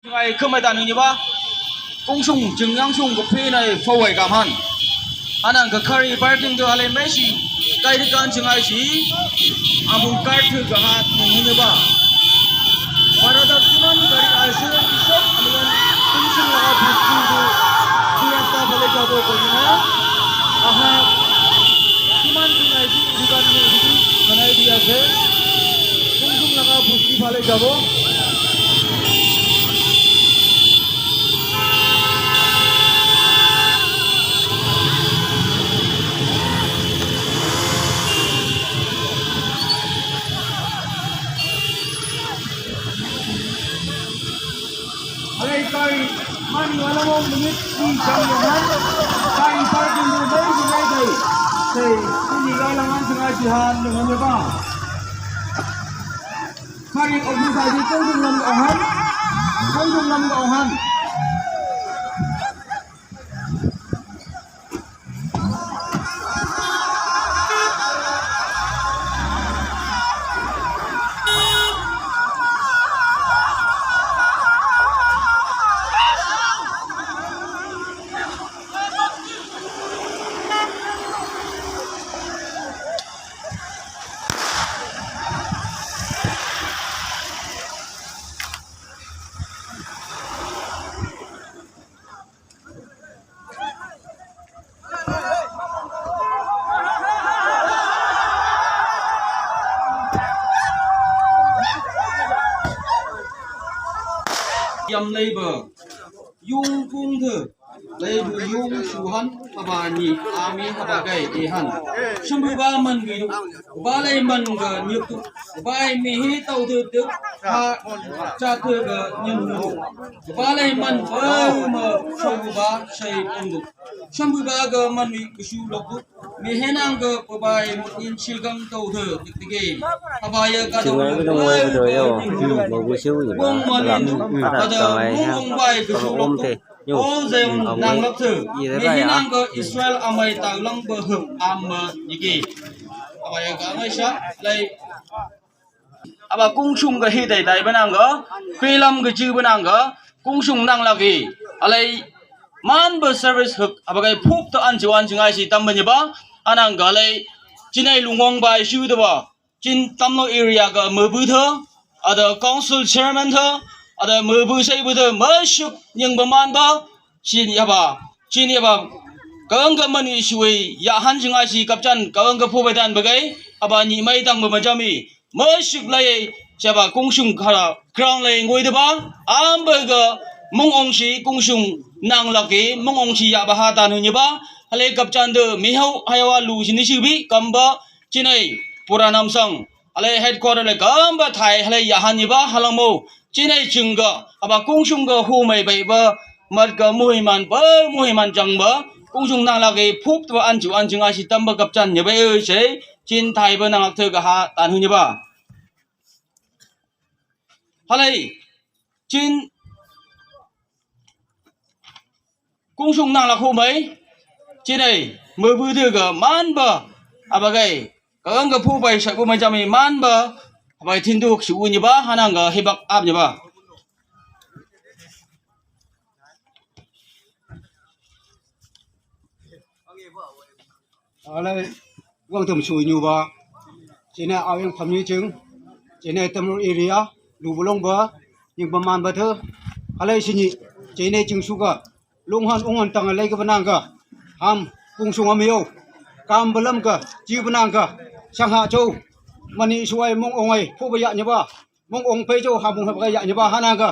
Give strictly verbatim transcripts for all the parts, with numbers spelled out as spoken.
Ngai khum mai tanu nyi ba. Kungsung, Chingyang sung ka phe nai fawai kam han. Anang ka kari parking tu alai mai si. Kai di kan chingai si. Amung kar tu ka hat nung nyi ba. Para da tuman kari ai su ki sok amulan kungsung la ka phe tu. Tuyan ta bale ka bo ko nyi na. Aha. Tuman tu nai si, dukan ni, dukan ni, manai dia se. Kungsung la ka phe tu bale ka bo. Alai kai, mani wala mo minit ni jam yaman. Kai parking tu bai si kai kai. Sei, ini kai langan sengai sihan dengan apa? Kari office aja tu dengan ohan. Kan dengan ohan. Yam lei ba, yung kung the, lei bu yung su han, haba ni, ami haba gai e han. Sum bu ba man gi du, ba lei man ga nyuk du, ba mi hi tau du du, ha, cha du ga nyuk du. Ba lei man ba ma, sum bu ba sai pung du. Sum bu ba ga man mi ku su lok du. Mi henang ga pabai in silgang tau the tiktik e. Pabai ya ka tau the. Wong man in du. Kada mung bai ka su lok the. O zeng nang lok the. Mi henang ga Israel amai tau lang ba hum am ma nyi ke. Pabai ya ka amai sa lai. Aba kungsung ka hi dai dai ba nang ga, pilam ka ji ba nang ga, kungsung nang lak e. Alai man ba service huk, aba kai phup ta an ji wan ji ngai si tam ba nyi ba, anang ga alai, chinai lungong bai siu da ba, chin tamlo area ga ma bu tha, ada council chairman tha, ada ma bu sai bu tha, ma suk nying ba man ba, chin ya ba, chin ya ba, ka ang ga mani sui, ya han ji ngai si kap chan, ka ang ga phu bai dan ba gai, aba nyi mai tang ba ma jam e. Mashuk lai, chaba kungsung kara ground lai ngoi da ba, am ba ga mung ong si kungsung nang lak e, mung ong si ya ba ha tan hu nyi ba, halai kap chan da, mi hau hai wa lu si ni si bi, kam ba, chinai, pura nam sang, halai headquarter lai kam ba thai, halai ya han nyi ba, halang mo, chinai ching ga, aba kungsung ga hu mai bai ba, mat ga muhi man ba, muhi man chang ba, kungsung nang lak e, phup ta ba an ju, an ju ngai si tam ba kap chan nyi ba e, sei, chin thai ba nang lak the ga ha tan hu nyi ba. Halai, chin kungsung nang lak hu mai, chinai, ma bu da ga man ba, aba gai, ka ang ga phu bai sa bu mai jam e man ba, aba gai thin du si u nyi ba, hanang ga hibak ap nyi ba. Alai, wang tum sui nyu ba. Chene aweng pham ni ching. Chene Tamlu area. Lu bulong ba. Ning ba man ba the. Alai sini. Chene ching su ga. Lung han ung han tang alai ga ba nang ga. Ham. Kungsung am yo. Kam ba lam ga. Ji ba nang ga. Sang ha cho. Mani suai mung ong ai. Phu ba ya nyi ba. Mung ong pei cho, ha mung ha ba kai ya nyi ba ha nang ga.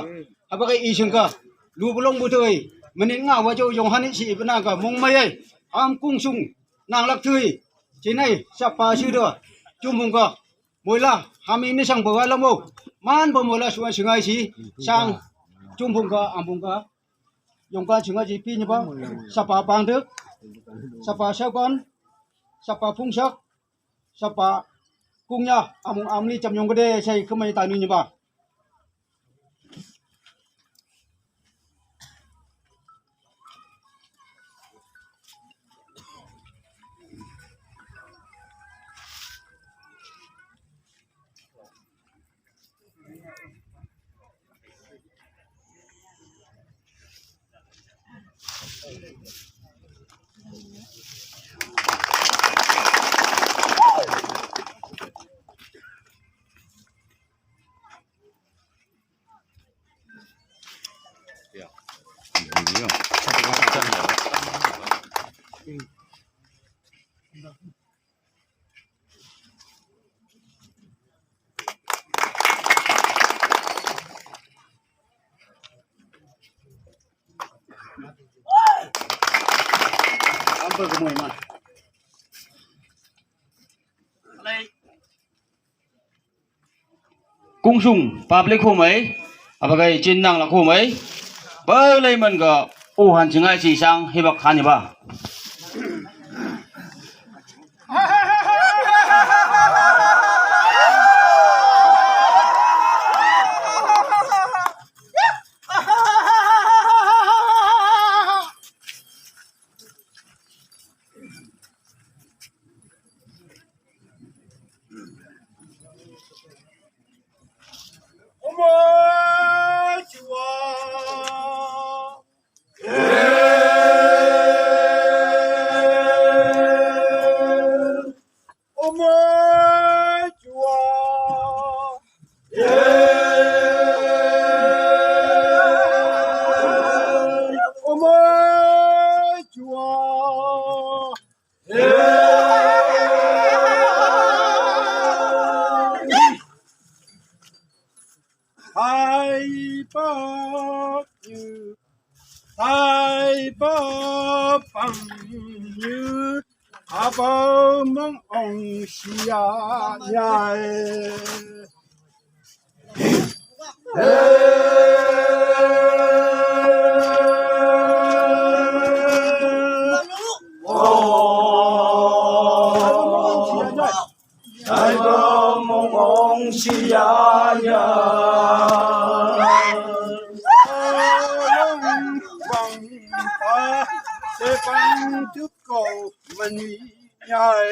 Ha ba kai i sing ga. Lu bulong bu tui. Mani nga wa cho, yong han ni si ba nang ga. Mung mai ai. Ham kungsung. Nang lak tui. Chinai, sapa si da. Chum mung ga. Moila. Ham ini sang ba wa lam mo. Man ba moila suan singai si. Sang. Chum mung ga, am mung ga. Yong ga singai si pi nyi ba. Sapa pang dek. Sapa saban. Sapa pungsak. Sapa, kung ya, amung amli cham yong ka de, sai ka mai ta nu nyi ba. Kungsung public khumei, abakai chin nang la khumei, bau lei man ga u han chingai chi sang hibak han hiba. Hai pa yu, hai pa pang yu, abau mong ong sia nyai. Ai ba mong ong sia nyai. Long bang pa, se bang tu ko mani nyai.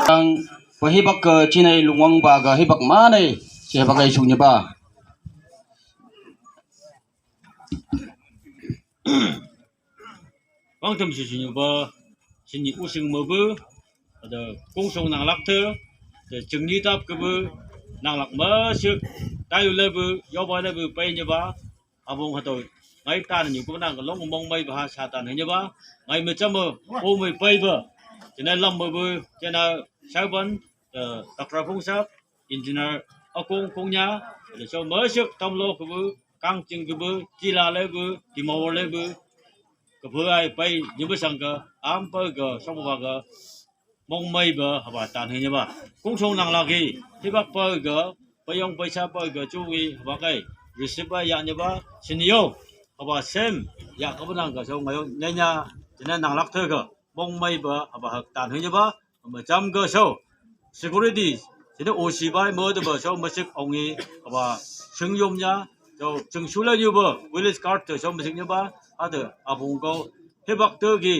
Ang, pa hibak, eh, chinai lungwang ba ga hibak mane, chi hibak ai sung ni ba. Bang tam si sung ni ba, sini u sing ma bu, ada kung sung nang lak te, ada ching ni tap ke bu, nang lak ma sik, tai u le bu, yo ba le bu, pai ni ba, Abung hatau ngai tan ni ku nang ka long mong mai ba ha sa tan ni ba. Ngai me cham mo, o mai pai ba. Chena lam ba bu, chena sauban, eh, Doctor Phungsap, Engineer Akung Kungnya, le so ma sik tam lo ku bu, kang ching ku bu, chi la le bu, ti ma wo le bu. Ka bu ai pai, ni ba sang ka, am pa ka, song ba ka. Mong mai ba, haba tan hi ni ba. Kung sung nang lak hi, hibak pa ga, pa yong pa sa pa ga, chu hi, haba kai, receive ba ya ni ba, sini yo, haba sem, ya ka ba nang ga, so ngai yo, nya nya, chena nang lak te ga, mong mai ba, haba hak tan hi ni ba, ma cham ga so, security, chena o si ba, mo de ba, so ma sik ong hi, haba, sing yom nya, so, sing su la ni ba, village guard te, so ma sik ni ba, ada, abung ko, hibak te gi,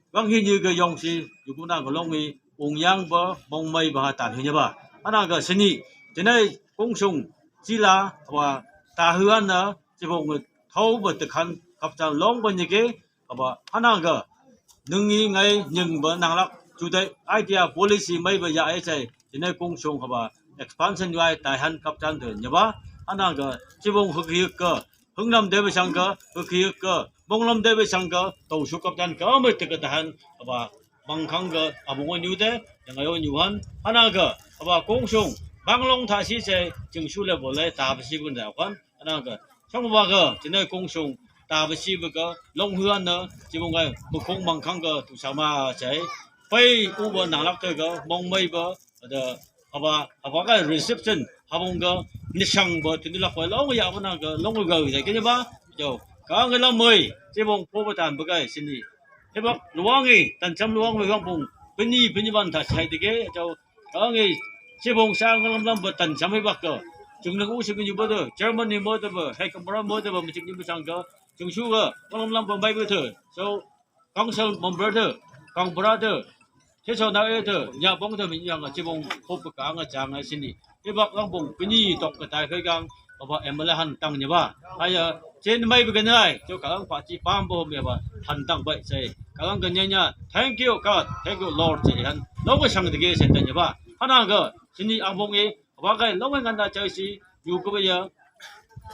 Bang hi ni ga yong si, yu ku nang ka long hi, ung yang ba, mong mai ba ha tan hi ni ba. Ana ga sini, chena kung sung, chi la, wa, ta hu an na, chi bong thau ba te khan, kap chan long ba ni ke, ba, ana ga, nung hi ngai, nying ba, nang lak, chu dai, idea, policy mai ba ya ai chai, chena kung sung, ba, expansion yua, tai han kap chan te ni ba. Ana ga, chi bong huk hi ka, Hung lam de be sang ka, ka ki ka, bong lam de be sang ka, tau su kap tan ka, mai te ka tahan, aba, bang khang ka, abung o nyu de, yang ayo nyu han, ana ka, aba kung sung, bang long tha si se, ching su le bo le, ta ba si bun da kwan, ana ka, sang ba ka, chena kung sung, ta ba si ba ka, long hu an na, chi bong ai, bu kung bang khang ka, tu sa ma chai, pai u ba nang lak te ka, mong mai ba, ada, Haba, haba ka reception, habung ka, ni sang ba, tuni lak ba, long ya ba nang ka, long ka ga, ke ni ba, jo, ka ngai lam mai, chi bong po ba tan ba kai, sini. Hibak, luang i, tan cham luang mai, bang bong, pini, pini ban ta sai de ke, jo, ka ngai, chi bong sa ngai lam lam ba, tan cham hibak ka, chung nang u si ke ni ba de, Germany mo de ba, hai ka mara mo de ba, mi chik ni ba sang ka, chung su ka, ngai lam lam ba, mai ba de, so, Council member te, kang bra te, te so na e te, nya bong te min yang a chi bong hop ka nga chang a sini. Hibak lang bong pini tok ka tai kai kang, ba ba M L A han tang ni ba. Hai a, chen mai ba ka nai, cho ka lang pa chi pam bo me ba, han tang bai sai. Ka lang ka nya nya, "Thank you God, thank you Lord," sai han. Long ka sang de ke sai ta ni ba. Hana ka, sini ang bong e, ba kai long ngan da chai si, yu ka ba ya.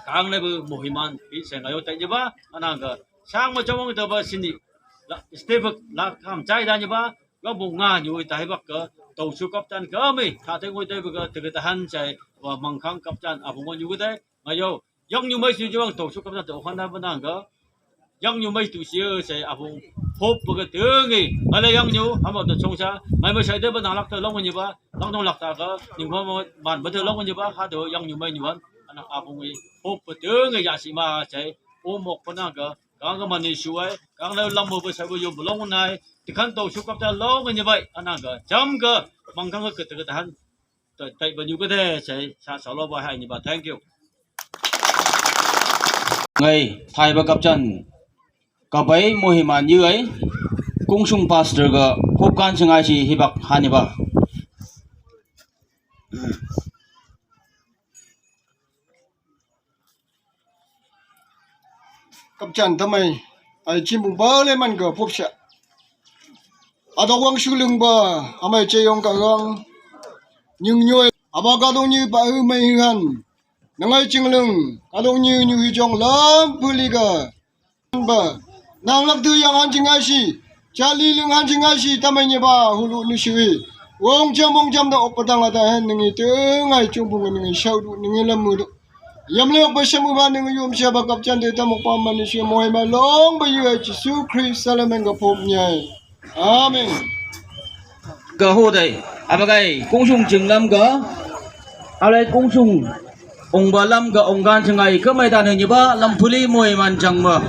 Kang le bu mo hi man, pi sai nga yo tai ni ba. Hana ka, sang ma chawang taba sini. La, step la kam chai da ni ba, ga bu nga ni wi ta hi bak ga, tau su kap tan ga mi, ta te ngoi te ba ga, te ga ta han chai, wa mang khang kap tan, a bu ngoi ni wi te, nga yo, yang ni mai su jiwang tau su kap tan, tau khan da ba nang ga, yang ni mai tu si yo chai, a bu hop ba ga te ngi, ala yang ni, ha ma ta chong sa, mai ma chai te ba nang lak ta long ni ba, lang dong lak ta ga, ni ba ma, ban ba te long ni ba, ha te yang ni mai ni wan, ana a bu ngi, hop ba te ngi ya si ma chai, o mok ba nang ga, Kang ka mani suai, kang na lam mo ba sai ba yom ba long nai, ti khan tau su kap ta long ni bai, anang ka, cham ka, mang kang ka kete kete han, tai, tai ba nyu ka te, sai, sa sa lo ba hai ni ba, thank you. Ngai, thai ba kap chan, ka bai mo hi man yu ai, kung sung pastor ka, kop kan sing ai si hi bak han ni ba. Kap chan tamai, ai chim bu ba le man ga pop sha. A dok wang shu lung ba, amai che yong ka gang. Nyung nyoi, a ba ka dong nyi ba hu mai hu han. Nang ai ching lung, ka dong nyi nyu hi jong lam pu li ga. Ba, nang lak du yang han ching ai si. Cha li lung han ching ai si, tamai nyi ba, hu lu nu shi wi. Wong cham, wong cham da op pa tang la ta hen, ning i te ngai chung bu ning i shau du, ning i lam mu du. Yam le ok ba sha mu ba ning yum sha ba kap chan de ta mok pa man ni shi mo ma long ba yu ai Jisu Krista le men ga pop nyai. Amen. Ka hu dai, a ba gai, kung sung ching lam ga, a lai kung sung, ong ba lam ga, ong gan ching ai, ka mai ta ni ba, lam pu li mo i man chang ma.